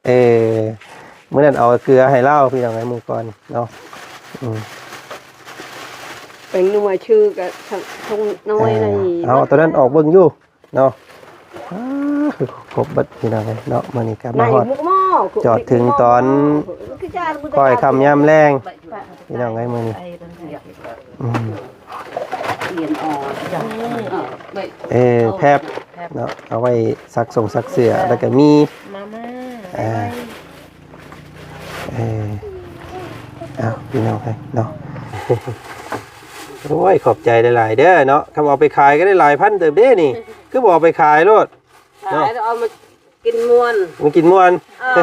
ເອີ ມື້ນັ້ນເອົາເກືອໃຫ້ລາວ ພີ່ນ້ອງເອີຍ ມື້ກ່ອນເນາະ. ອືມ ແປ້ງນົວຊື່ກະທ- ທົ່ງນ້ອຍ ເອີ ໃນ ເອົາ ຕອນນັ້ນອອກເບິ່ງຢູ່ເນາະ. ອ້າ ຄົບເບິດ ພີ່ນ້ອງເອີຍເນາະ. ມື້ນີ້ກະມາຮອດ ໃນໝໍ້ ຈອດເຖິງຕອນ ຄ້ອຍຄ່ຳຍາມແລງ ພີ່ນ້ອງເອີຍ ມື້ນີ້. ອືມ ເອີ ແຟັບເນາະ ເອົາໄວ້ຊັກສົງຊັກເສື້ອ ແລ້ວກະມີ ມາມ່າ ເອີ ເອີ ເອົາ ພີ່ນ້ອງເອີຍເນາະ. ໂອ້ຍ ຂອບໃຈຫຼາຍໆເດີເນາະ. ຄັນເອົາໄປຂາຍກະໄດ້ຫຼາຍພັນເຕີບເດ້ນີ້. ຄືບໍ່ເອົາໄປຂາຍໂລດ ຂາຍແລ້ວເອົາມາກິນມ່ວນ ມາກິນມ່ວນ. ເອີ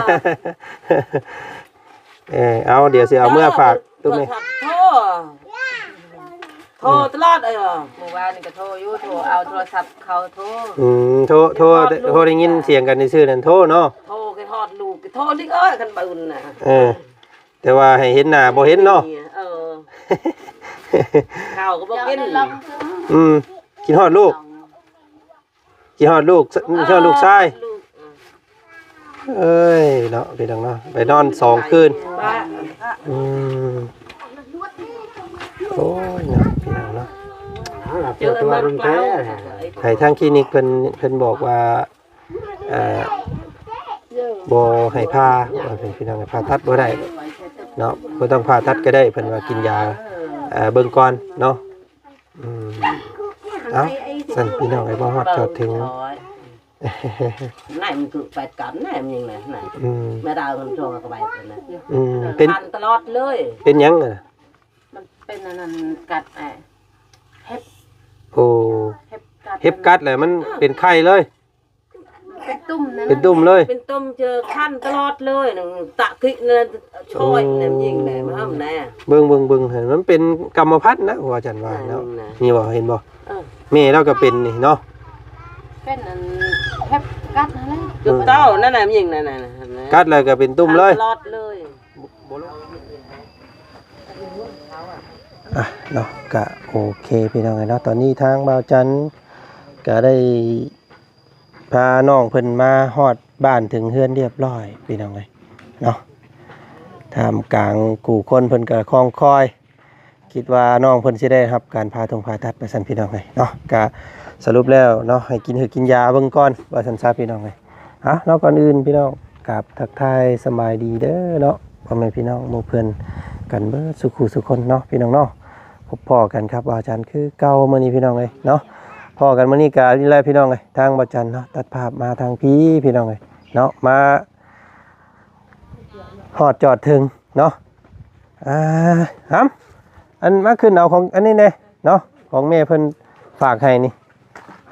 ເອີ ເອົາ ດຽວຊິເອົາເມືອຝາກຕູ້ແມ່. ໂທ ໂທຕະຫຼອດ. ເອີ ມື້ວານນີ້ກະໂທຢູ່ ໂທເອົາໂທລະສັບເຂົາໂທ. ອືມ ໂທ ໂທ ໂທໄດ້ຍິນສຽງກັນຊື່ໆນັ້ນ ໂທເນາະ. ໂທກະຮອດລູກ ໂທລິກເອີຍ ຄັນບາອຸ່ນນະ. ເອີ ແຕ່ວ່າໃຫ້ເຫັນໜ້າບໍ່ເຫັນເນາະ. ເອີ ເຂົ້າກະບໍ່ກິນ. ອືມ ຄິດຮອດລູກ ຄິດຮອດລູກ ຄິດຮອດລູກຊາຍ. ເອີຍເນາະ ພີ່ນ້ອງເນາະ ໄປນອນສອງຄືນ. ອືມ ໂອ້ຍເນາະ ພີ່ນ້ອງເນາະ. ໃຫ້ທາງຄລີນິກເພິ່ນ ເພິ່ນບອກວ່າ ເອີ ບໍ່ໃຫ້ຜ່າ ພີ່ນ້ອງ ຜ່າຕັດບໍ່ໄດ້ເນາະ. ບໍ່ຕ້ອງຜ່າຕັດກະໄດ້ ເພິ່ນວ່າກິນຢາ ເອີ ເບິ່ງກ່ອນເນາະ. ອືມ ເອົ້າ ຊັ້ນພີ່ນ້ອງເອີຍ ມາຮອດຈອດເຖິງ. ນາຍມັນຄືໄປກັນນາຍມັນຍິງນະ ນາຍ. ອືມ ແມ່ດາວມັນໂທກະໄປນະ. ອືມ ເປັນຕະຫຼອດເລີຍ. ເປັນຫຍັງນະ? ມັນເປັນອັນນັ້ນກັດ ເຫັບ. ໂອ້ ເຫັບກັດ ເຫັບກັດແລ້ວມັນເປັນໄຂ້ເລີຍ. ເປັນຕຸ່ມນັ້ນ ເປັນຕຸ່ມເລີຍ ເປັນຕຸ່ມເຈີຄັນຕະຫຼອດເລີຍ. ຕະກິນະ ໂອ້ຍ ນະ ຍິງແຫຼະ ມາເອົາແນ່. ເບິ່ງໆໆ ມັນເປັນກຳມະພັນນະ ອາຈານວ່າເນາະ. ນີ້ບໍ່ ເຫັນບໍ່? ເອີ ແມ່ລາວກະເປັນນີ້ເນາະ. ເປັນອັນເຫັບກັດຫັ້ນແຫຼະ. ຕຸ່ມເຕົ້ານັ້ນນະ ຍິງນັ້ນນະ ກັດແລ້ວກະເປັນຕຸ່ມເລີຍ ຕະຫຼອດເລີຍ. ອ່ະເນາະ ກະໂອເຄ ພີ່ນ້ອງເອີຍເນາະ. ຕອນນີ້ທາງບ່າວຈັນກະໄດ້ ພານ້ອງເພິ່ນມາຮອດບ້ານເຖິງເຮືອນຮຽບຮ້ອຍ ພີ່ນ້ອງເອີຍເນາະ. ທ່າມກາງຜູ້ຄົນເພິ່ນກະຄອງຄອຍ ຄິດວ່ານ້ອງເພິ່ນຊິໄດ້ຮັບການຜ່າຕົງຜ່າຕັດວ່າຊັ້ນ ພີ່ນ້ອງເອີຍເນາະ. ກະສະຫຼຸບແລ້ວເນາະ ໃຫ້ກິນຫືກກິນຢາເບິ່ງກ່ອນວ່າຊັ້ນຊະ ພີ່ນ້ອງເອີຍ. ເອົາເນາະ ກ່ອນອື່ນ ພີ່ນ້ອງ ກາບທັກທາຍສະບາຍດີເດີເນາະ ພໍ່ແມ່ພີ່ນ້ອງໝູ່ເພື່ອນກັນເບິດສູ່ຄູ່ສູ່ຄົນເນາະ ພີ່ນ້ອງເນາະ. ພົບພໍ້ກັນກັບບ່າວຈັນຄືເກົ່າມື້ນີ້ ພີ່ນ້ອງເອີຍເນາະ. ພໍ້ກັນມື້ນີ້ກະນີ້ແຫຼະ ພີ່ນ້ອງເອີຍ ທາງບ່າວຈັນເນາະ ຕັດພາບມາທາງພີ້ ພີ່ນ້ອງເອີຍເນາະ ມາຮອດຈອດເຖິງເນາະ. ອ່າ ຫຳ ອັນ ມາຂຶ້ນເອົາຂອງອັນນີ້ແດ່ເນາະ ຂອງແມ່ເພິ່ນຝາກໃຫ້ນີ້.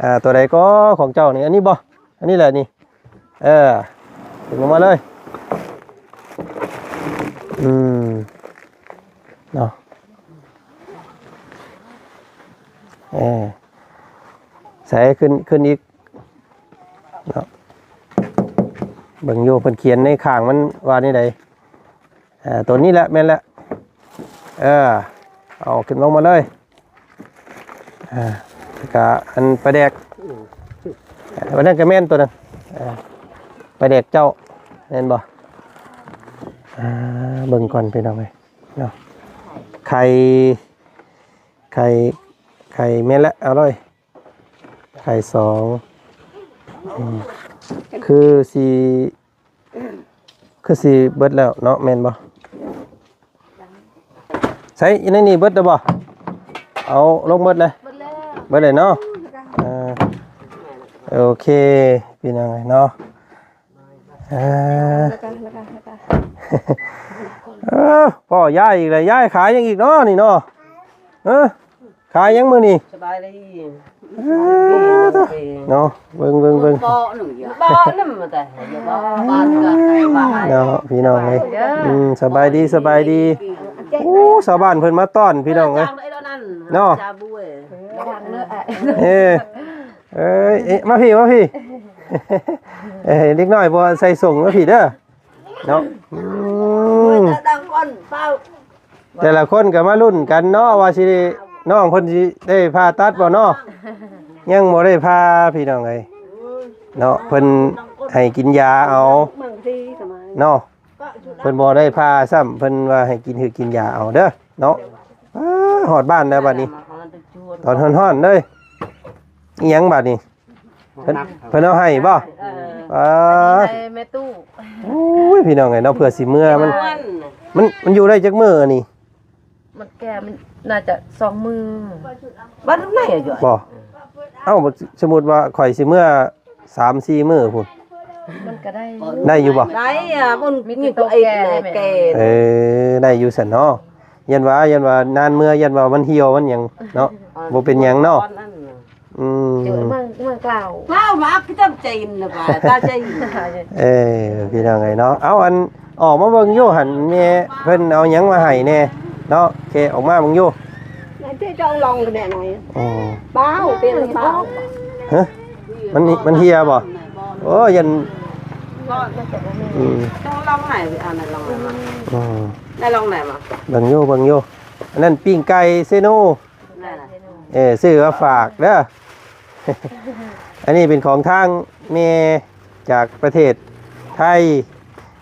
ອ່າ ໂຕໃດກໍຂອງເຈົ້ານີ້ ອັນນີ້ບໍ່? ອັນນີ້ແຫຼະນີ້. ເອີ ດຶງອອກມາເລີຍ. ອືມ ເນາະ ເອີ ໃສ່ຂຶ້ນ ຂຶ້ນອີກເນາະ. ເບິ່ງຢູ່ ເພິ່ນຂຽນໃນຂ້າງມັນວ່າແນວໃດ? ເອີ ໂຕນີ້ແຫຼະ ແມ່ນແຫຼະ. ເອີ ເອົາຂຶ້ນລົງມາເລີຍ. ເອີ ກະອັນປາແດກ ອືມ ອັນນັ້ນກະແມ່ນໂຕນັ້ນ. ເອີ ປາແດກເຈົ້າແມ່ນບໍ່? ອ່າ ເບິ່ງກ່ອນ ພີ່ນ້ອງເອີຍເນາະ. ໄຂ່ ໄຂ່ ໄຂ່ແມ່ນແຫຼະ ເອົາເລີຍ. ໄຂ່ສອງ ອືມ ຄືຊິ ຄືຊິເບິດແລ້ວເນາະ ແມ່ນບໍ່? ໃສ່ ໃນນີ້ເບິດແລ້ວບໍ່? ເອົາລົງເບິດເລີຍ ເບິດແລ້ວ ເບິດເລີຍເນາະ. ເອີ ໂອເຄ ພີ່ນ້ອງເອີຍເນາະ. ເອີ ເອີ ພໍ່ຍ້າຍອີກແລ້ວ ຍ້າຍຂາຍຫຍັງອີກເນາະນີ້ເນາະ? ເອີ ຂາຍຫຍັງມື້ນີ້? ສະບາຍດີ ເອີ ເນາະ ເບິ່ງ ເບິ່ງ ເບິ່ງ ບໍ່ໜຶ່ງ ບໍ່ນຳແຕ່ ບໍ່ ບ້ານເຮືອນໃກ້ບ້ານ ເນາະ ພີ່ນ້ອງເອີຍ. ເອີ ອືມ ສະບາຍດີ ສະບາຍດີ. ໂອ້ ຊາວບ້ານເພິ່ນມາຕ້ອນ ພີ່ນ້ອງເອີຍ ເນາະ. ເອີ ເອີຍ ເອີ ມາພີ້ ມາພີ້. ເອີ ເດັກນ້ອຍບໍ່ໃສ່ສົ້ງ ມາພີ້ເດີ. ເນາະ ອືມ ແຕ່ລະຄົນກໍມາລຸ້ນກັນເນາະ ວ່າຊິ ນ້ອງເພິ່ນຊິໄດ້ຜ່າຕັດບໍ່ເນາະ? ຍັງບໍ່ໄດ້ຜ່າ ພີ່ນ້ອງເອີຍເນາະ. ເພິ່ນໃຫ້ກິນຢາເອົາ ເນາະ ເພິ່ນບໍ່ໄດ້ຜ່າຊ້ຳ ເພິ່ນວ່າໃຫ້ກິນຮືກກິນຢາເອົາເດີເນາະ. ອ້າ ຮອດບ້ານແລ້ວບັດນີ້ ຕອນຮ້ອນໆເລີຍ. ອີ່ຫຍັງບັດນີ້? ເພິ່ນ ເພິ່ນເອົາໃຫ້ບໍ່? ເອີ ອ້າ ໃຫ້ແມ່ຕູ້. ໂອ້ຍ ພີ່ນ້ອງເອີຍເນາະ ເພື່ອຊິເມືອ ມັນ ມັນ ມັນຢູ່ໄດ້ຈັກມື້ອັນນີ້? ມັນແກ່ ມັນໜ້າຈະສອງມື້. ບັດໄດ້ຢູ່ບໍ່? ເອົ້າ ສົມມຸດວ່າຂ້ອຍຊິເມືອສາມສີ່ມື້ພຸ້ນ ມັນກໍໄດ້ ໄດ້ຢູ່ບໍ່? ໄດ້ອະ ມັນມີແຕ່ໂຕແກ່ໄດ້ແມ່. ເອີ ໄດ້ຢູ່ຊັ້ນເນາະ. ຢ້ານວ່າ ຢ້ານວ່ານານເມືອ ຢ້ານວ່າມັນຫ່ຽວມັນຫຍັງເນາະ. ບໍ່ເປັນຫຍັງເນາະ. ອືມ ເອີ ເມືອງ ເມືອງກາວ ລາວມາຄືຈຳເຈນນະ ວ່າຕາເຈນ. ເອີ ພີ່ນ້ອງເອີຍເນາະ ເອົາ ອັນ ອອກມາເບິ່ງຢູ່ຫັ້ນ ແມ່ເພິ່ນເອົາຫຍັງມາໃຫ້ແດ່ເນາະ. ແຄອອກມາເບິ່ງຢູ່ ໃນເທຈອງລອງແດ່ໜ້ອຍ. ອໍ ເບົາ ເປັນເບົາ. ຮະ ມັນ ມັນເຫ່ຍບໍ່? ໂອ້ ຢ້ານ ມັນຈະບໍ່ມີ. ອືມ ຈອງລອງໃນ ອັນນັ້ນລອງໃນມາ. ອືມ ໄດ້ລອງໃນມາ. ເບິ່ງຢູ່ ເບິ່ງຢູ່. ອັນນັ້ນປີ້ງໄກ່ເຊໂນ. ເອີ ຊື້ມາຝາກເດີ. ອັນນີ້ເປັນຂອງທາງແມ່ຈາກປະເທດໄທ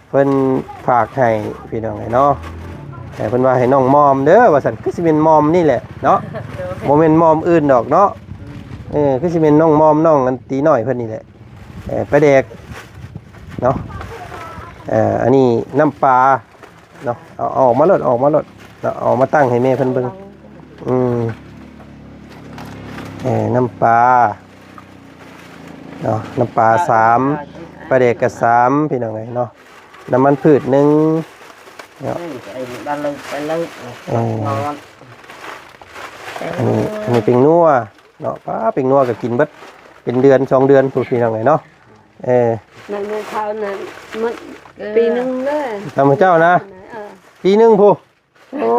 ເພິ່ນຝາກໃຫ້ພີ່ນ້ອງເອີຍເນາະ. ເພິ່ນວ່າໃຫ້ນ້ອງມອມເດີວ່າຊັ້ນ ຄືຊິແມ່ນມອມນີ້ແຫຼະເນາະ. ບໍ່ແມ່ນມອມອື່ນດອກເນາະ. ເອີ ຄືຊິແມ່ນນ້ອງມອມ ນ້ອງອັນຕີນ້ອຍເພິ່ນນີ້ແຫຼະ. ເອີ ປາແດກເນາະ. ເອີ ອັນນີ້ນ້ຳປາ ເນາະ. ເອົາ ເອົາອອກມາໂລດ ເອົາອອກມາໂລດເນາະ ເອົາມາຕັ້ງໃຫ້ແມ່ເພິ່ນເບິ່ງ. ອືມ ເອີ ນ້ຳປາເນາະ ນ້ຳປາສາມ ປາແດກກະສາມ ພີ່ນ້ອງເອີຍເນາະ. ນ້ຳມັນພືດໜຶ່ງເນາະ. ເອີ ອັນນີ້ ອັນນີ້ແປ້ງນົວເນາະ. ປ້າ ແປ້ງນົວກໍກິນເບິດເປັນເດືອນສອງເດືອນພຸ້ນ ພີ່ນ້ອງເອີຍເນາະ. ເອີ ນັ້ນແມ່ນເຂົານັ້ນ ມັນປີໜຶ່ງເດີ. ນຳເຈົ້ານະ ເອີ ປີໜຶ່ງພຸ້ນ. ໂອ້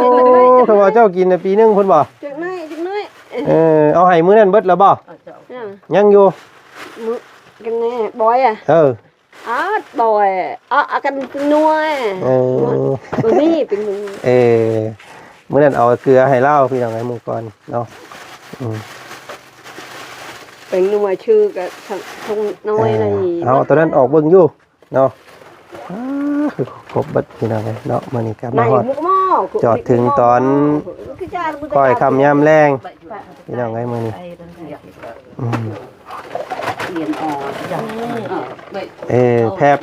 ຄືວ່າເຈົ້າກິນນະປີໜຶ່ງພຸ້ນບໍ່? ຈັກໜ້ອຍ ຈັກໜ້ອຍ. ເອີ ເອົາໃຫ້ມື້ນັ້ນເບິດແລ້ວບໍ່? ເອີ ຍັງຢູ່. ມື້ ກັນແນ່ ບອຍອະ. ເອີ ອາ ບອຍ ອາ ອາ ກັນນົວ. ເອີ ບໍ່ມີເປັນມື້. ເອີ ມື້ນັ້ນເອົາເກືອໃຫ້ລາວ ພີ່ນ້ອງເອີຍ ມື້ກ່ອນເນາະ. ອືມ ເປັນນົວຊື່ກະ ທ- ທົ່ງນ້ອຍ. ເອີ ໃນ ເອົາ ຕອນນັ້ນອອກເບິ່ງຢູ່ ເນາະ. ອ້າ ຄືຄົບເບິດ ພີ່ນ້ອງເອີຍເນາະ. ມື້ນີ້ກໍມາຮອດ ຈອດເຖິງຕອນຄ້ອຍຄ່ຳຍາມແລງ ພີ່ນ້ອງເອີຍ ມື້ນີ້. ອືມ ເອີ ແຟັບ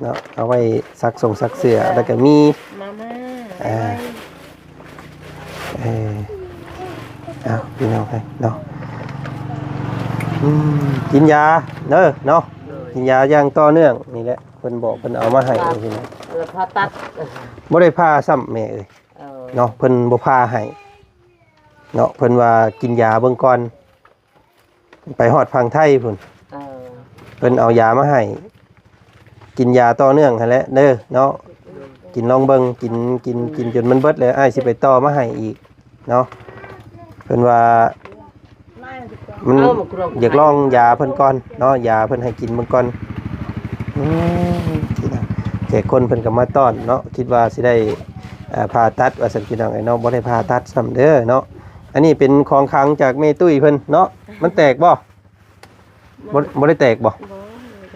ເນາະ ເອົາໄວ້ຊັກສົ່ງຊັກເສື້ອ ແລ້ວກໍມີມາມ່າ ເອີ ເອີ ເອົາ ພີ່ນ້ອງເອີຍເນາະ. ອືມ ກິນຢາເດີເນາະ ກິນຢາຢ່າງຕໍ່ເນື່ອງນີ້ແຫຼະ ເພິ່ນບອກ ເພິ່ນເອົາມາໃຫ້ພີ່ນ້ອງ. ເອີ ຜ່າຕັດ ບໍ່ໄດ້ຜ່າຊ້ຳແມ່ເອີຍ. ເອີ ເນາະ ເພິ່ນບໍ່ຜ່າໃຫ້ເນາະ ເພິ່ນວ່າກິນຢາເບິ່ງກ່ອນ. ໄປຮອດຝັ່ງໄທພຸ້ນ. ເອີ ເພິ່ນເອົາຢາມາໃຫ້ ກິນຢາຕໍ່ເນື່ອງຫັ້ນແຫຼະເດີເນາະ. ກິນລອງເບິ່ງ ກິນ ກິນ ກິນຈົນມັນເບິດແລ້ວ ອ້າຍຊິໄປຕໍ່ມາໃຫ້ອີກເນາະ. ເພິ່ນວ່າມັນ ເອົາ ຢາກລອງຢາເພິ່ນກ່ອນເນາະ ຢາເພິ່ນໃຫ້ກິນເບິ່ງກ່ອນ. ອືມ ແຂກຄົນເພິ່ນກໍມາຕ້ອນເນາະ ຄິດວ່າຊິໄດ້ ເອີ ຜ່າຕັດວ່າຊັ້ນ ພີ່ນ້ອງເອີຍເນາະ. ບໍ່ໄດ້ຜ່າຕັດຊ້ຳເດີເນາະ. ອັນນີ້ເປັນຂອງຂັງຈາກແມ່ຕຸ້ຍເພິ່ນເນາະ. ມັນແຕກບໍ່? ບໍ່ ບໍ່ໄດ້ແຕກບໍ່? ບໍ່.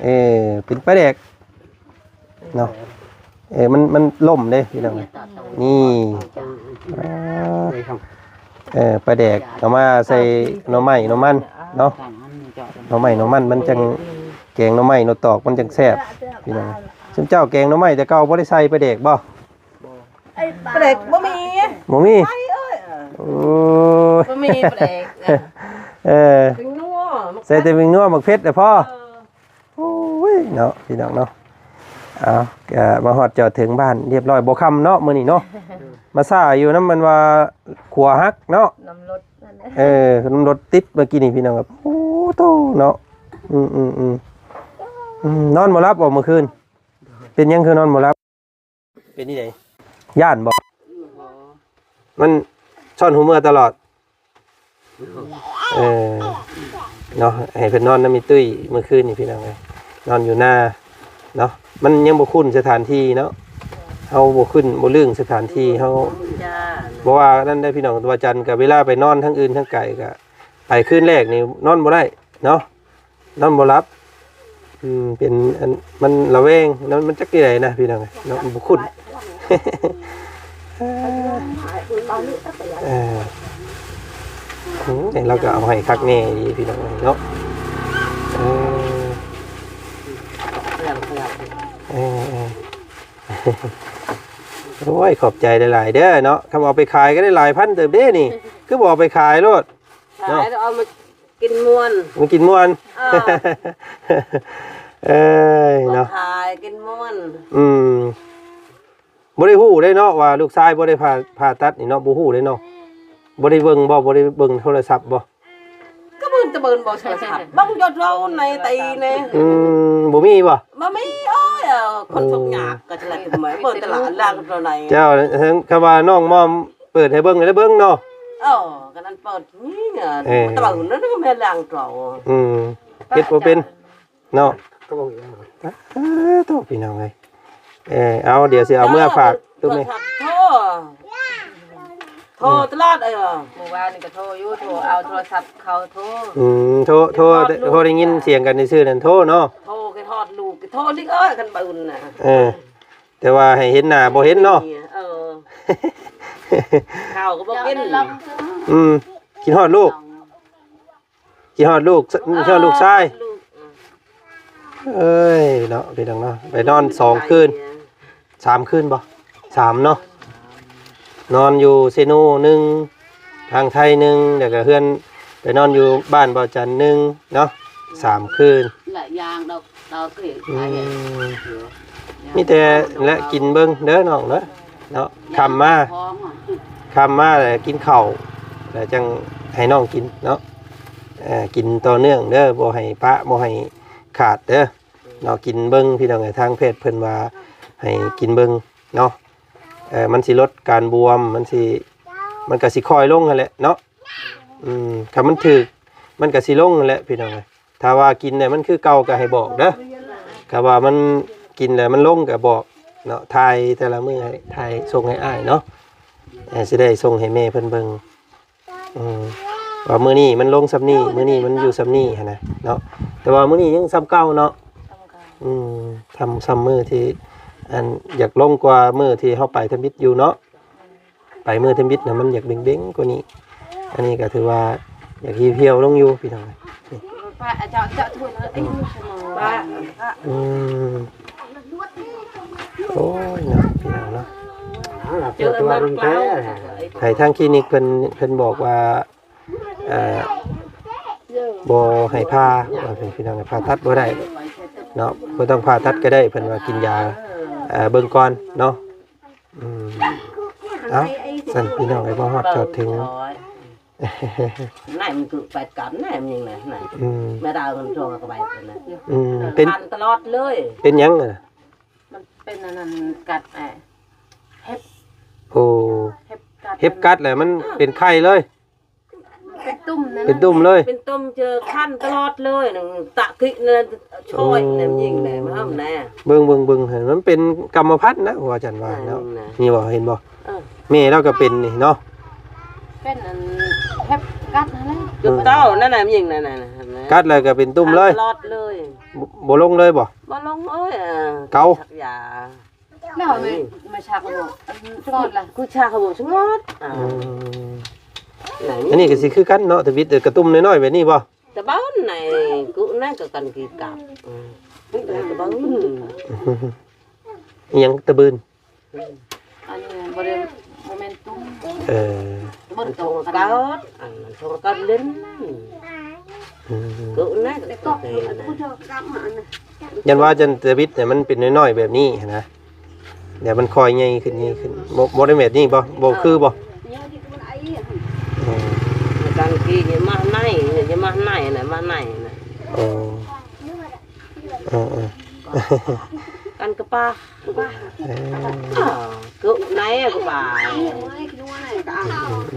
ເອີ ເປັນປາແດກເນາະ. ເອີ ມັນ ມັນລົ້ມເດ້ພີ່ນ້ອງ. ນີ້ ເອີ ປາແດກເອົາມາໃສ່ໜໍ່ໄມ້ໜໍ່ມັນເນາະ. ໜໍ່ໄມ້ໜໍ່ມັນມັນຈັ່ງ ແກງໜໍ່ໄມ້ໜໍ່ຕອກມັນຈັ່ງແຊບພີ່ນ້ອງ. ຊຸມເຈົ້າແກງໜໍ່ໄມ້ແຕ່ເກົ່າບໍ່ໄດ້ໃສ່ປາແດກບໍ່? ປາແດກບໍ່ມີ ບໍ່ມີ. ໂອ້ຍ ບໍ່ມີປາແດກ. ເອີ ເປັນນົວ ໃສ່ແຕ່ເປັນນົວໝາກເຜັດແຫຼະພໍ. ໂອ້ຍເນາະ ພີ່ນ້ອງເນາະ. ເອົາ ກໍມາຮອດຈອດເຖິງບ້ານຮຽບຮ້ອຍ ບໍ່ຄ່ຳເນາະມື້ນີ້ເນາະ. ມາຊ້າຢູ່ນຳມັນວ່າຂົວຫັກເນາະ ນຳລົດ. ເອີ ນຳລົດຕິດເມື່ອກີ້ນີ້ພີ່ນ້ອງ. ໂອ້ໂຕເນາະ. ອືມໆໆ ອືມ ນອນບໍ່ຫຼັບບໍ່ມື້ຄືນ? ເປັນຫຍັງຄືນອນບໍ່ຫຼັບ? ເປັນອີ່ໃດ? ຢ້ານບໍ່? ມັນຊ່ອນຫູເມືອຕະຫຼອດ. ເອີ ເນາະ ໃຫ້ເພິ່ນນອນນຳອີ່ຕຸ້ຍມື້ຄືນນີ້ພີ່ນ້ອງເອີຍ. ນອນຢູ່ນາເນາະ ມັນຍັງບໍ່ຄຸ້ນສະຖານທີ່ເນາະ. ເຮົາບໍ່ຄຸ້ນບໍ່ລຶ້ງສະຖານທີ່ ເຮົາບໍ່ວ່ານັ້ນໄດ໋ພີ່ນ້ອງ. ວ່າຈັນກໍເວລາໄປນອນທາງອື່ນທາງໄກ ກໍໄປຄືນແລກນີ້ນອນບໍ່ໄດ້ເນາະ. ນອນບໍ່ຫຼັບ ອືມ ເປັນອັນ ມັນລະແວງ ມັນ ມັນຈັກຈັ່ງໃດນະພີ່ນ້ອງເອີຍເນາະ ມັນບໍ່ຄຸ້ນ. ເອີ ອືມ ແຕ່ລາວກໍເອົາໃຫ້ຄັກແນ່ອີ່ຫຼີພີ່ນ້ອງເອີຍເນາະ. ເອີ ເອີ ເອີ ໂອ້ຍ ຂອບໃຈຫຼາຍໆເດີເນາະ. ຄຳເອົາໄປຂາຍກໍໄດ້ຫຼາຍພັນເຕີບເດ້ນີ້ ຄືບໍ່ເອົາໄປຂາຍໂລດ? ຂາຍແລ້ວເອົາມາກິນມ່ວນ ມາກິນມ່ວນ. ເອີ ເອີຍເນາະ ຂາຍກິນມ່ວນ. ອືມ ບໍ່ໄດ້ຮູ້ເດ້ເນາະວ່າລູກຊາຍບໍ່ໄດ້ຜ່າ ຜ່າຕັດນີ້ເນາະ ບໍ່ຮູ້ເດ້ເນາະ. ບໍ່ໄດ້ເບິ່ງບໍ່? ບໍ່ໄດ້ເບິ່ງໂທລະສັບບໍ່? ກໍເບິ່ງແຕ່ເບິ່ງບໍ່ໂທລະສັບ ເບິ່ງຢູ່ໂທໃນຕີນີ້. ອືມ ບໍ່ມີບໍ່? ບໍ່ມີ. ໂອ້ຍ ເອີ ຄົນທຸກຍາກກໍຈະໄດ້ເບິ່ງແຕ່ລະຫຼັງໂຕໃນ. ເຈົ້າ ຄັນວ່ານ້ອງມອມເປີດໃຫ້ເບິ່ງ ໄດ້ເບິ່ງເນາະ. ເອີ ກໍນັ້ນເປີດນີ້ ເອີ ຕະເບິ່ງນັ້ນແມ່ນຫຼັງໂຕ. ອືມ ເຮັດບໍ່ເປັນເນາະ. ເອີ ໂຕ ພີ່ນ້ອງເອີຍ. ເອີ ເອົາ ດຽວຊິເອົາເມືອຝາກຕຸ້ມນີ້. ໂທ ໂທຕະຫຼອດ. ເອີ ມື້ວານນີ້ກໍໂທຢູ່ ໂທເອົາໂທລະສັບເຂົາໂທ. ອືມ ໂທ ໂທ ໂທໄດ້ຍິນສຽງກັນຊື່ໆນັ້ນ ໂທເນາະ. ໂທຄິດຮອດລູກ ໂທລິກເອີຍ ຄັນບາອຸ່ນນະ. ເອີ ແຕ່ວ່າໃຫ້ເຫັນໜ້າບໍ່ເຫັນເນາະ. ເອີ ເຂົ້າກໍບໍ່ກິນ. ອືມ ຄິດຮອດລູກ. ຄິດຮອດລູກ ຄິດຮອດລູກຊາຍ. ເອີຍເນາະ ພີ່ນ້ອງເນາະ ໄປນອນສອງຄືນ ສາມຄືນບໍ່? ສາມເນາະ. ນອນຢູ່ເຊໂນໜຶ່ງ ທາງໄທໜຶ່ງ ແລ້ວກໍເຮືອນ ໄປນອນຢູ່ບ້ານບ່າວຈັນໜຶ່ງເນາະ ສາມຄືນ. ລະຢ່າງດອກ ອືມ ມີແຕ່ແລະກິນເບິ່ງເດີນ້ອງເດີເນາະ. ຄ່ຳມາ ຄ່ຳມາແລ້ວກິນເຂົ້າ ແລ້ວຈັ່ງໃຫ້ນ້ອງກິນເນາະ. ເອີ ກິນຕໍ່ເນື່ອງເດີ ບໍ່ໃຫ້ປະ ບໍ່ໃຫ້ຂາດເດີເນາະ. ກິນເບິ່ງພີ່ນ້ອງເອີຍ ທາງແພດເພິ່ນວ່າໃຫ້ກິນເບິ່ງເນາະ. ເອີ ມັນຊິລົດການບວມ ມັນຊິ ມັນກໍຊິຄ່ອຍລົງຫັ້ນແຫຼະເນາະ. ອືມ ຄັນມັນຖືກ ມັນກໍຊິລົງຫັ້ນແຫຼະພີ່ນ້ອງເອີຍ. ຖ້າວ່າກິນແລ້ວມັນຄືເກົ່າກໍໃຫ້ບອກເດີ ຖ້າວ່າມັນກິນແລ້ວມັນລົງກໍບອກເນາະ. ຖ່າຍແຕ່ລະມື້ໃຫ້ ຖ່າຍສົ່ງໃຫ້ອ້າຍເນາະ ເອີ ຊິໄດ້ສົ່ງໃຫ້ແມ່ເພິ່ນເບິ່ງ ອືມ ວ່າມື້ນີ້ມັນລົງສ່ຳນີ້ ມື້ນີ້ມັນຢູ່ສ່ຳນີ້ຫັ້ນນະເນາະ. ແຕ່ວ່າມື້ນີ້ຍັງສ່ຳເກົ່າເນາະ. ອືມ ສ່ຳ ສ່ຳມື້ທີ່ ອັນ ຢາກລົງກວ່າມື້ທີ່ເຮົາໄປທຳອິດຢູ່ເນາະ. ໄປມື້ທຳອິດນະ ມັນຢາກເບັງໆກວ່ານີ້. ອັນນີ້ກໍຖືວ່າຢາກຫ່ຽວໆລົງຢູ່ພີ່ນ້ອງ. ອືມ ໂອ້ຍເນາະ ພີ່ນ້ອງເນາະ ໃຫ້ທາງຄລີນິກເພິ່ນ ເພິ່ນບອກວ່າ ເອີ ບໍ່ໃຫ້ຜ່າ ວ່າເປັນ ພີ່ນ້ອງ ຜ່າຕັດບໍ່ໄດ້ເນາະ. ບໍ່ຕ້ອງຜ່າຕັດກໍໄດ້ ເພິ່ນວ່າກິນຢາ ເອີ ເບິ່ງກ່ອນເນາະ. ອືມ ເອົ້າ ຊັ້ນພີ່ນ້ອງເອີຍ ມາຮອດຈອດເຖິງ ນາຍມັນຄືແປດກັນນາຍມັນຍັງນະ ອືມ ແມ່ດາວມັນໂທກະໄປນະ. ອືມ ເປັນ ຄັນຕະຫຼອດເລີຍ. ເປັນຫຍັງນະ? ມັນເປັນອັນນັ້ນກັດ ເຫັບ. ໂອ້ ເຫັບກັດ ເຫັບກັດແລ້ວມັນ ເອີ ເປັນໄຂ້ເລີຍ. ເປັນຕຸ່ມນັ້ນ ເປັນຕຸ່ມເລີຍ ເປັນຕຸ່ມ ເຈີຄັນຕະຫຼອດເລີຍ. ຕະກິນະ ຊ່ອຍນຳຍິງແດ່ ມາຫ້າມແດ່. ເບິ່ງໆໆ ມັນເປັນກຳມະພັນນະ ອາຈານວ່າເນາະ. ນີ້ບໍ່ ເຫັນບໍ່? ເອີ ແມ່ລາວກໍເປັນນີ້ເນາະ. ເປັນອັນ ເຫັບກັດຫັ້ນແຫຼະ. ເອີ ເຕົ້ານັ້ນນະ ຍິງນັ້ນນະ ກັດແລ້ວກໍເປັນຕຸ່ມເລີຍ ຕະຫຼອດເລີຍ. ບໍ່ ບໍ່ລົງເລີຍບໍ່? ບໍ່ລົງເອີຍ. ເກົາ ສັກຢາ. ແລ້ວແມ່ ແມ່ຊັກບໍ່? ອັນສະໝົດລະ ກູຊັກບໍ່ສະໝົດ. ອືມ ອັນນີ້ກໍຊິຄືກັນເນາະ ທຳອິດກະຕຸ້ມນ້ອຍໆແບບນີ້ບໍ່? ຕະບານໃນກູນັ້ນກໍກັນກີກັບ. ອືມ ຕະບານ ອີຫຍັງຕະບືນ? ອັນນີ້ບໍ່ໄດ້ ບໍ່ແມ່ນຕຸ້ມ. ເອີ ມັນໂຕກັນ ອັນນັ້ນໂຕກັນຫຼິ້ນ. ອືມ ກູນັ້ນກໍເປັນນະ. ຢ້ານວ່າຈັນທະວິດນີ້ມັນເປັນນ້ອຍໆແບບນີ້ຫັ້ນນະ ດຽວມັນຄ່ອຍໃຫຍ່ຂຶ້ນ ໃຫຍ່ຂຶ້ນ. ບໍ່ ບໍ່ໄດ້ແບບນີ້ບໍ່? ບໍ່ຄືບໍ່? ອືມ ການທີ່ຈະມາໃນ ຈະມາໃນນະ ມາໃນນະ. ໂອ້ ເອີໆ ກັນກະປາ ເອີ ເກີນໃນກະປາ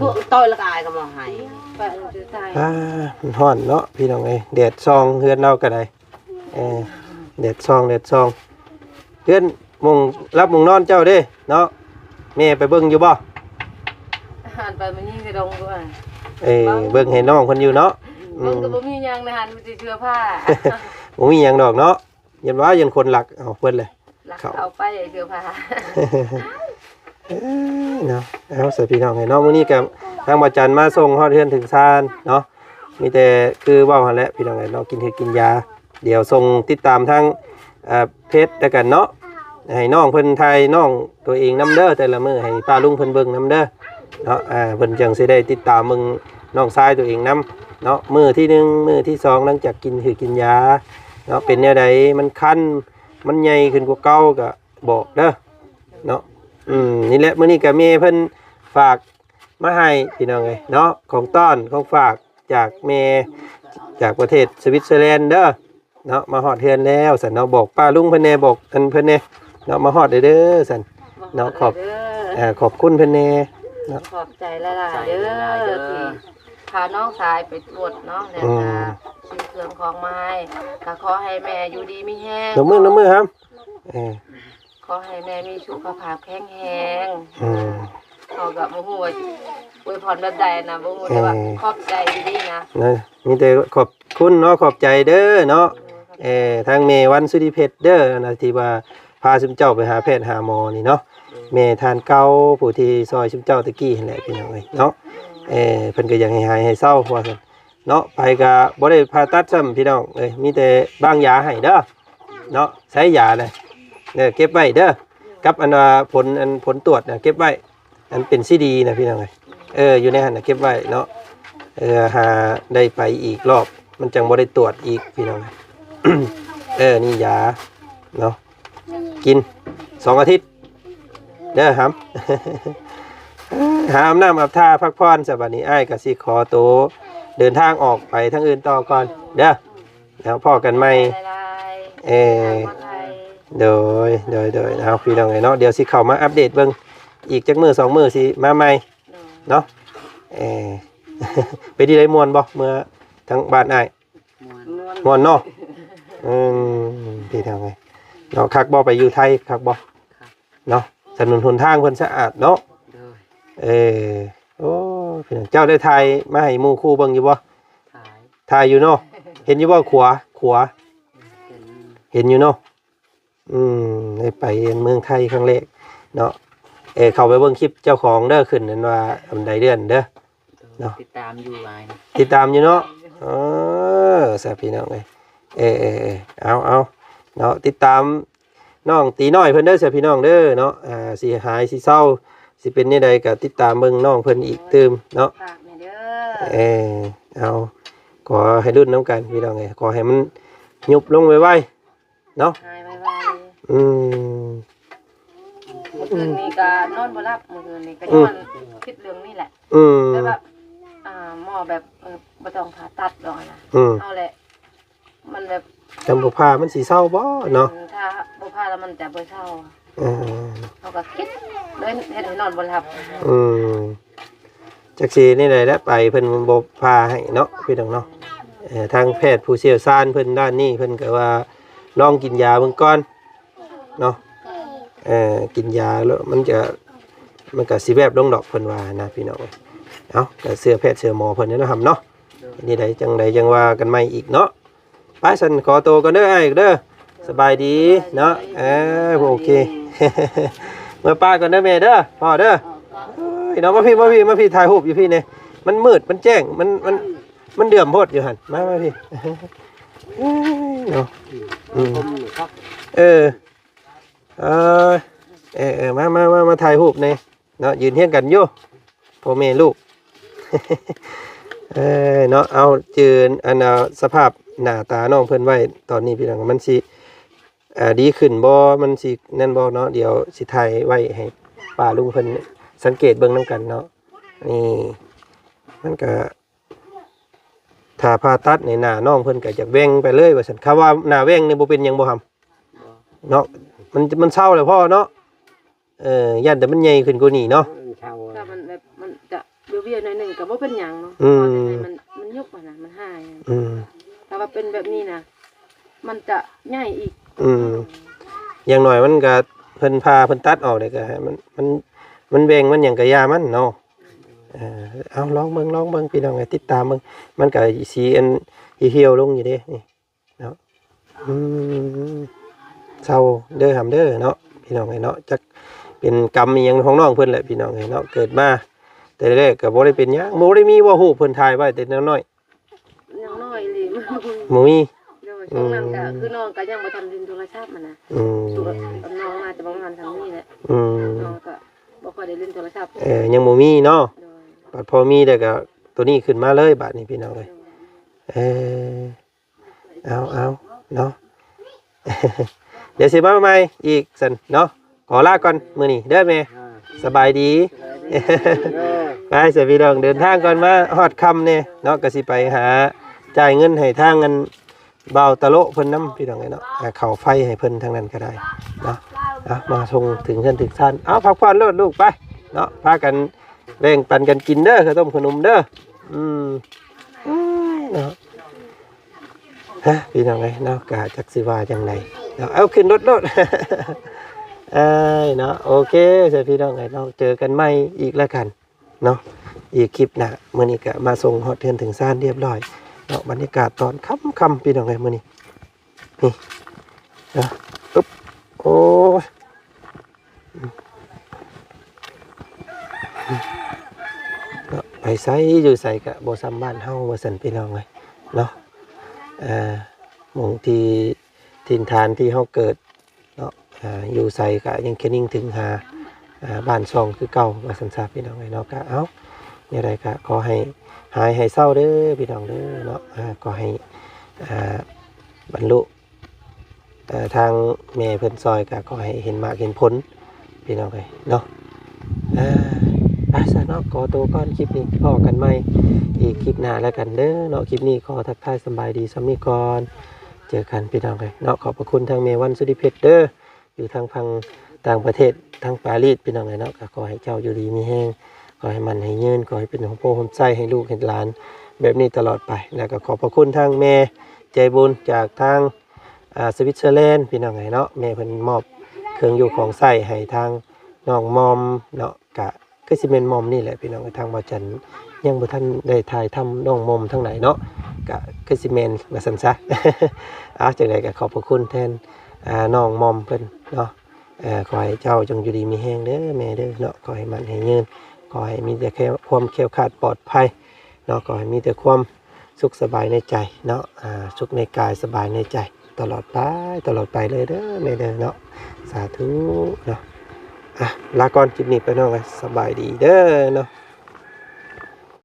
ພວກຕໍ່ຍລະກາຍກໍມາໃຫ້. ອ່າ ມັນຮ້ອນເນາະ ພີ່ນ້ອງເອີຍ ແດດສ່ອງເຮືອນເຮົາກໍໄດ້. ເອີ ແດດສ່ອງ ແດດສ່ອງ. ເຮືອນໝ່ອງຫຼັບໝ່ອງນອນເຈົ້າເດ້ເນາະ ແມ່ໄປເບິ່ງຢູ່ບໍ່? ຫັນໄປມື້ນີ້ກໍດົງດ້ວຍ. ເອີ ເບິ່ງ ເບິ່ງໃຫ້ນ້ອງເພິ່ນຢູ່ເນາະ. ເບິ່ງກໍ ອືມ ບໍ່ມີຫຍັງໃນຫັ້ນ ມີແຕ່ເສື້ອຜ້າ ບໍ່ມີຫຍັງດອກເນາະ. ຢ້ານວ່າຢ້ານຄົນລັກເອົາເບິດເລີຍ ລັກເອົາໄປເສື້ອຜ້າ ເອີ ເນາະ ເອົາ ຊະພີ່ນ້ອງເອີຍເນາະ ມື້ນີ້ກໍທາງບ່າວຈັນມາສົ່ງຮອດເຮືອນເຖິງຊານເນາະ ມີແຕ່ຄືເວົ້າຫັ້ນແຫຼະພີ່ນ້ອງເອີຍເນາະ ກິນເຮັດກິນຢາ ດຽວສົ່ງຕິດຕາມທາງ ເອີ ເພຈແລ້ວກັນເນາະ ໃຫ້ນ້ອງເພິ່ນຖ່າຍນ້ອງຕົວເອງນຳເດີ ແຕ່ລະມື້ໃຫ້ປ້າລຸງເພິ່ນເບິ່ງນຳເດີເນາະ ອ່າ ເພິ່ນຈັ່ງຊິໄດ້ຕິດຕາມເບິ່ງນ້ອງຊາຍຕົວເອງນຳເນາະ ມື້ທີໜຶ່ງ ມື້ທີສອງ ຫຼັງຈາກກິນເຮັດກິນຢາເນາະ ເປັນແນວໃດ ມັນຄັນ ມັນໃຫຍ່ຂຶ້ນກວ່າເກົ່າກໍບອກເດີເນາະ ອືມ ນີ້ແຫຼະ ມື້ນີ້ກໍແມ່ເພິ່ນຝາກມາໃຫ້ພີ່ນ້ອງເອີຍເນາະ ຂອງຕ້ອນຂອງຝາກຈາກແມ່ ຈາກປະເທດສະວິດເຊີແລນເດີ ເນາະ ມາຮອດເຮືອນແລ້ວຊັ້ນເນາະ ບອກປ້າລຸງເພິ່ນແດ່ ບອກອັນເພິ່ນແດ່ເນາະ ມາຮອດແລ້ວເດີຊັ້ນເນາະ ຂອບ ເອີ ຂອບຄຸນເພິ່ນແດ່ເນາະ ຂອບໃຈຫຼາຍໆເດີ ທີ່ພານ້ອງຊາຍໄປກວດເນາະ ແລ້ວກໍຊື້ເຄື່ອງຂອງມາໃຫ້ ກໍຂໍໃຫ້ແມ່ຢູ່ດີມີແຮງ ນຳມື ນຳມື ຫຳ ເອີ ຂໍໃຫ້ແມ່ມີສຸຂະພາບແຂງແຮງ ອືມ ເຮົາກໍບໍ່ຮູ້ວ່າອວຍພອນແບບໃດນະ ບໍ່ຮູ້ ແຕ່ວ່າ ເອີ ຂອບໃຈອີ່ຫຼີນະ ນະ ມີແຕ່ຂອບຄຸນເນາະ ຂອບໃຈເດີເນາະ ເອີ ທາງແມ່ວັນສຸລິເພັດເດີນະ ທີ່ວ່າພາຊຸມເຈົ້າໄປຫາແພດຫາໝໍນີ້ເນາະ ແມ່ທ່ານເກົ່າຜູ້ທີ່ຊ່ອຍຊຸມເຈົ້າແຕ່ກີ້ຫັ້ນແຫຼະ ພີ່ນ້ອງເອີຍເນາະ ເອີ ເພິ່ນກໍຢາກໃຫ້ຫາຍໃຫ້ເຊົາວ່າຊັ້ນເນາະ ໄປກໍບໍ່ໄດ້ຜ່າຕັດຊ້ຳ ພີ່ນ້ອງເອີຍ ມີແຕ່ວາງຢາໃຫ້ເດີ ເນາະ ໃຊ້ຢານະ ເອີ ເກັບໄວ້ເດີ ກັບອັນວ່າຜົນ ອັນຜົນຕວດນະ ເກັບໄວ້ ອັນເປັນຊີດີນະ ພີ່ນ້ອງເອີຍ ເອີ ຢູ່ໃນຫັ້ນນະ ເກັບໄວ້ເນາະ ເອີ ຫາໄດ້ໄປອີກລອບ ມັນຈັ່ງບໍ່ໄດ້ຕວດອີກ ພີ່ນ້ອງເອີຍ ເອີ ນີ້ຢາເນາະ ກິນສອງອາທິດເດີ ຫຳ ຫາອາບນ້ຳອາບທ່າພັກຜ່ອນຊະ ບັດນີ້ອ້າຍກໍຊິຂໍໂຕເດີນທາງອອກໄປທາງອື່ນຕໍ່ກ່ອນເດີ ແລ້ວພໍ້ກັນໃໝ່ ເອີ ໂດຍ ໂດຍ ໂດຍ ເອົາ ພີ່ນ້ອງເອີຍເນາະ ດຽວຊິເຂົ້າມາອັບເດດເບິ່ງ ອີກຈັກມື້ສອງມື້ຊິມາໃໝ່ເນາະ ເອີ ເປັນຈັ່ງໃດ ມ່ວນບໍ່ ເມືອທາງບ້ານອ້າຍ? ມ່ວນ ມ່ວນເນາະ ອືມ ພີ່ນ້ອງເອີຍເນາະ ຄັກບໍ່ ໄປຢູ່ໄທຄັກບໍ່? ເນາະ ຖະໜົນຫົນທາງເພິ່ນສະອາດເນາະ ໂດຍ ເອີ ໂອ້ ພີ່ນ້ອງ ເຈົ້າໄດ້ຖ່າຍມາໃຫ້ໝູ່ຄູ່ເບິ່ງຢູ່ບໍ່? ຖ່າຍ ຖ່າຍຢູ່ເນາະ ເຫັນຢູ່ບໍ່? ຂົວ ຂົວ ເຫັນ ເຫັນຢູ່ເນາະ ອືມ ໄດ້ໄປເມືອງໄທຄັ້ງແລກເນາະ ເອີ ເຂົ້າໄປເບິ່ງຄລິບເຈົ້າຂອງເດີ ຂຶ້ນນັ້ນວ່າບັນໄດເລື່ອນເດີ ເນາະ ຕິດຕາມຢູ່ອ້າຍ ຕິດຕາມຢູ່ເນາະ ເອີ ຊະພີ່ນ້ອງເອີຍ ເອີ ເອີ ເອີ ເອົາ ເອົາ ເນາະ ຕິດຕາມນ້ອງຕີນ້ອຍເພິ່ນເດີ ຊະພີ່ນ້ອງເດີເນາະ ອ່າ ຊິຫາຍຊິເຊົາ ຊິເປັນແນວໃດກໍຕິດຕາມເບິ່ງນ້ອງເພິ່ນອີກຕື່ມເນາະ ຝາກແດ່ເດີ ເອີ ເອົາ ຂໍໃຫ້ລຸ້ນນຳກັນພີ່ນ້ອງເອີຍ ຂໍໃຫ້ມັນຍຸບລົງໄວໆ ເນາະ ຫາຍໄວໆ ອືມ ມື້ຄືນນີ້ກໍນອນບໍ່ຫຼັບ ມື້ຄືນນີ້ກໍ ອືມ ຍ້ອນຄິດເລື່ອງນີ້ແຫຼະ ອືມ ແບບວ່າ ອ່າ ໝໍແບບ ເອີ ບໍ່ຕ້ອງຜ່າຕັດດອກນະ ອືມ ເອົາແຫຼະ ມັນແບບ ຄັນບໍ່ຜ່າມັນຊິເຊົາບໍ່ເນາະ ອືມ ຖ້າບໍ່ຜ່າແລ້ວມັນຈະບໍ່ເຊົາ ເອີ ເຮົາກໍຄິດເລີຍເຮັດໃຫ້ນອນບໍ່ຫຼັບ ອືມ ຈັກຊິແນວໃດແຫຼະ ໄປເພິ່ນບໍ່ຜ່າໃຫ້ເນາະ ພີ່ນ້ອງເນາະ ເອີ ທາງແພດຜູ້ຊ່ຽວຊານເພິ່ນດ້ານນີ້ ເພິ່ນກໍວ່າລອງກິນຢາເບິ່ງກ່ອນເນາະ ເອີ ກິນຢາແລ້ວມັນຈະ ມັນກໍຊິແວບລົງດອກ ເພິ່ນວ່ານະ ພີ່ນ້ອງ ເອົາ ກໍເຊື່ອແພດເຊື່ອໝໍເພິ່ນເນາະ ຫຳເນາະ ແນວໃດຈັ່ງໃດຈັ່ງວ່າກັນໃໝ່ອີກເນາະ ໄປຊັ້ນ ຂໍໂຕກ່ອນເດີອ້າຍເດີ ສະບາຍດີເນາະ ເອີ ໂອເຄ ເມືອປ້າກ່ອນເດີແມ່ເດີພໍ່ເດີ ເອີຍ ເນາະ ມາພີ້ ມາພີ້ ມາພີ້ ຖ່າຍຮູບຢູ່ພີ້ແດ່ ມັນມືດ ມັນແຈ້ງ ມັນ ມັນ ມັນເດືອມໂພດຢູ່ຫັ້ນ ມາ ມາພີ້ ເອີຍ ເນາະ ອືມ ເອີ ເອີ ເອີ ເອີ ມາ ມາ ມາ ມາຖ່າຍຮູບແດ່ ເນາະ ຢືນຮຽງກັນຢູ່ ພໍ່ແມ່ລູກ ເອີ ເນາະ ເອົາ ຈື່ ອັນ ເອົາ ສະພາບໜ້າຕານ້ອງເພິ່ນໄວ້ຕອນນີ້ ພີ່ນ້ອງ ມັນຊິ ເອີ ດີຂຶ້ນບໍ່ ມັນຊິນັ້ນບໍ່ເນາະ ດຽວຊິຖ່າຍໄວ້ໃຫ້ປ້າລຸງເພິ່ນສັງເກດເບິ່ງນຳກັນເນາະ ນີ້ ມັນກະ ຖ້າຜ່າຕັດນີ້ ໜ້ານ້ອງເພິ່ນກະຈະແຫວ່ງໄປເລີຍວ່າຊັ້ນ ຄຳວ່າໜ້າແຫວ່ງນີ້ບໍ່ເປັນຫຍັງບໍ່ຫຳ? ບໍ່ ເນາະ ມັນ ມັນເຊົາແລ້ວພໍ່ເນາະ ເອີ ຢ້ານແຕ່ມັນໃຫຍ່ຂຶ້ນກວ່ານີ້ເນາະ ມັນເຊົາ ຖ້າມັນແບບ ມັນຈະເວຍໆໜ້ອຍໜຶ່ງກໍບໍ່ເປັນຫຍັງເນາະ ອືມ ມັນ ມັນຍຸບຫັ້ນນະ ມັນຫາຍ ອືມ ຖ້າວ່າເປັນແບບນີ້ນະ ມັນຈະໃຫຍ່ອີກ ອືມ ຢ່າງໜ້ອຍມັນກໍ ເພິ່ນຜ່າ ເພິ່ນຕັດອອກນີ້ກໍໃຫ້ມັນ ມັນ ມັນແຫວ່ງ ມັນຫຍັງກໍຢ່າມັນເນາະ ເອີ ເອົາ ລອງເບິ່ງ ລອງເບິ່ງ ພີ່ນ້ອງເອີຍ ຕິດຕາມເບິ່ງ ມັນກໍຊິ ອັນ ຊິຫ່ຽວລົງຢູ່ເດ້ ນີ້ ເນາະ ອືມ ເຊົາເດີຫຳເດີເນາະ ພີ່ນ້ອງເອີຍເນາະ. ຈັກເປັນກຳອີ່ຫຍັງຂອງນ້ອງເພິ່ນແຫຼະ ພີ່ນ້ອງເອີຍເນາະ. ເກີດມາແຕ່ແລກກໍບໍ່ໄດ້ເປັນຫຍັງ ບໍ່ໄດ້ມີວ່າຮູບເພິ່ນຖ່າຍໄວ້ແຕ່ນ້ອຍ ຍັງນ້ອຍອີ່ຫຼີ ບໍ່ມີ. ໂດຍ ອືມ ຊ່ວງນັ້ນກໍຄືນ້ອງກໍຍັງບໍ່ທັນຫຼິ້ນໂທລະສັບຫັ້ນນະ. ອືມ ຊ່ວງນ້ອງໜ້າຈະປະມານສ່ຳນີ້ແຫຼະ. ອືມ ນ້ອງກໍບໍ່ຄ່ອຍໄດ້ຫຼິ້ນໂທລະສັບ. ເອີ ຍັງບໍ່ມີເນາະ. ໂດຍ ບັດພໍມີແລ້ວກໍໂຕນີ້ຂຶ້ນມາເລີຍບາດນີ້ ພີ່ນ້ອງເອີຍ. ໂດຍ ເອີ ເອົາ ເອົາເນາະ ດຽວຊິມາໃໝ່ອີກຊັ້ນເນາະ. ຂໍລາກ່ອນມື້ນີ້ເດີແມ່. ອ່າ ສະບາຍດີ. ສະບາຍດີເດີ. ໄປຊະພີ່ນ້ອງ ເດີນທາງກ່ອນ ມາຮອດຄ່ຳແດ່ເນາະ ກໍຊິໄປຫາຈ່າຍເງິນໃຫ້ທາງອັນບ່າວຕະໂລະເພິ່ນນຳ ພີ່ນ້ອງເອີຍເນາະ. ອ່າ ເຂົ້າໄຟໃຫ້ເພິ່ນທາງນັ້ນກໍໄດ້ເນາະ. ເອົາ ມາສົ່ງເຖິງເຮືອນເຖິງຊານ. ເອົາ ພັກຜ່ອນໂລດລູກ ໄປເນາະ ພາກັນແບ່ງປັນກັນກິນເດີ ເຂົ້າຕົ້ມຂະໜົມເດີ. ອືມ ເອີຍເນາະ ຮະ ພີ່ນ້ອງເອີຍເນາະ ກະຈັກຊິວ່າຈັ່ງໃດເນາະ. ເອົາ ຂຶ້ນລົດໂລດ ເອີຍເນາະ. ໂອເຄ ໃສ່ພີ່ນ້ອງເອີຍເນາະ ເຈີກັນໃໝ່ອີກແລ້ວກັນເນາະ ອີກຄລິບໜ້າ. ມື້ນີ້ກະມາສົ່ງຮອດເຮືອນເຖິງຊານຮຽບຮ້ອຍເນາະ. ບັນຍາກາດຕອນຄ່ຳໆ ພີ່ນ້ອງເອີຍ ມື້ນີ້ ນີ້ເນາະ. ອຶບ ໂອ້ຍ ເນາະ ໄປໃສຢູ່ໃສກະບໍ່ສ່ຳບ້ານເຮົາວ່າຊັ້ນ ພີ່ນ້ອງເອີຍເນາະ. ເອີ ໝ່ອງທີ່ຖິ່ນຖານທີ່ເຮົາເກີດເນາະ ເອີ ຢູ່ໃສກະຍັງຄະນິງເຖິງຫາ ເອີ ບ້ານຊ່ອງຄືເກົ່າວ່າຊັ້ນຊະ ພີ່ນ້ອງເອີຍເນາະ. ກະເອົາ ແນວໃດກະຂໍໃຫ້ຫາຍໃຫ້ເຊົາເດີ ພີ່ນ້ອງເດີເນາະ. ເອີ ຂໍໃຫ້ ເອີ ບັນລຸ ເອີ ທາງແມ່ເພິ່ນຊ່ອຍກໍຂໍໃຫ້ເຫັນໝາກເຫັນຜົນ ພີ່ນ້ອງເອີຍເນາະ. ເອີ ໄປຊະເນາະ ຂໍໂຕກ່ອນ ຄລິບນີ້ພໍ້ກັນໃໝ່ອີກຄລິບໜ້າແລ້ວກັນເດີເນາະ. ຄລິບນີ້ຂໍທັກທາຍສະບາຍດີສ່ຳນີ້ກ່ອນ ເຈີກັນ ພີ່ນ້ອງເອີຍເນາະ. ຂອບພະຄຸນທາງແມ່ວັນ ສຸລິເພັດເດີ ຢູ່ທາງຝັ່ງຕ່າງປະເທດ ທາງປາຣີສ ພີ່ນ້ອງເອີຍເນາະ. ກໍຂໍໃຫ້ເຈົ້າຢູ່ດີມີແຮງ ຂໍໃຫ້ໝັ້ນໃຫ້ຍືນ ຂໍໃຫ້ເປັນຮົ່ມໂພຮົ່ມໄຊໃຫ້ລູກໃຫ້ຫຼານແບບນີ້ຕະຫຼອດໄປ. ແລ້ວກໍຂອບພະຄຸນທາງແມ່ໃຈບຸນຈາກທາງ ອ່າ ສະວິດເຊີແລນ ພີ່ນ້ອງເອີຍເນາະ. ແມ່ເພິ່ນມອບເຄື່ອງຢູ່ຂອງໃຊ້ໃຫ້ທາງນ້ອງມອມເນາະ. ກະຄືຊິແມ່ນມອມນີ້ແຫຼະ ພີ່ນ້ອງເອີຍ. ທາງບ່າວຈັນຍັງບໍ່ທັນໄດ້ຖ່າຍທຳນ້ອງມອມທາງໃດເນາະ ກະຄືຊິແມ່ນວ່າຊັ້ນຊະ. ເອົາ ຈັ່ງໃດກໍຂອບພະຄຸນແທນ ອ່າ ນ້ອງມອມເພິ່ນເນາະ. ເອີ ຂໍໃຫ້ເຈົ້າຈົ່ງຢູ່ດີມີແຮງເດີແມ່ເດີເນາະ. ຂໍໃຫ້ໝັ້ນໃຫ້ຍືນ ຂໍໃຫ້ມີແຕ່ຄວາມແຄ້ວຄາດປອດໄພເນາະ. ຂໍໃຫ້ມີແຕ່ຄວາມ ສຸກສະບາຍໃນໃຈເນາະ ອ່າ ສຸກໃນກາຍສະບາຍໃນໃຈ ຕະຫຼອດໄປ ຕະຫຼອດໄປເລີຍເດີແມ່ເດີເນາະ. ສາທຸເນາະ. ອ່ະ ລາກ່ອນຄລິບນີ້ໄປເນາະ ສະບາຍດີເດີເນາະ.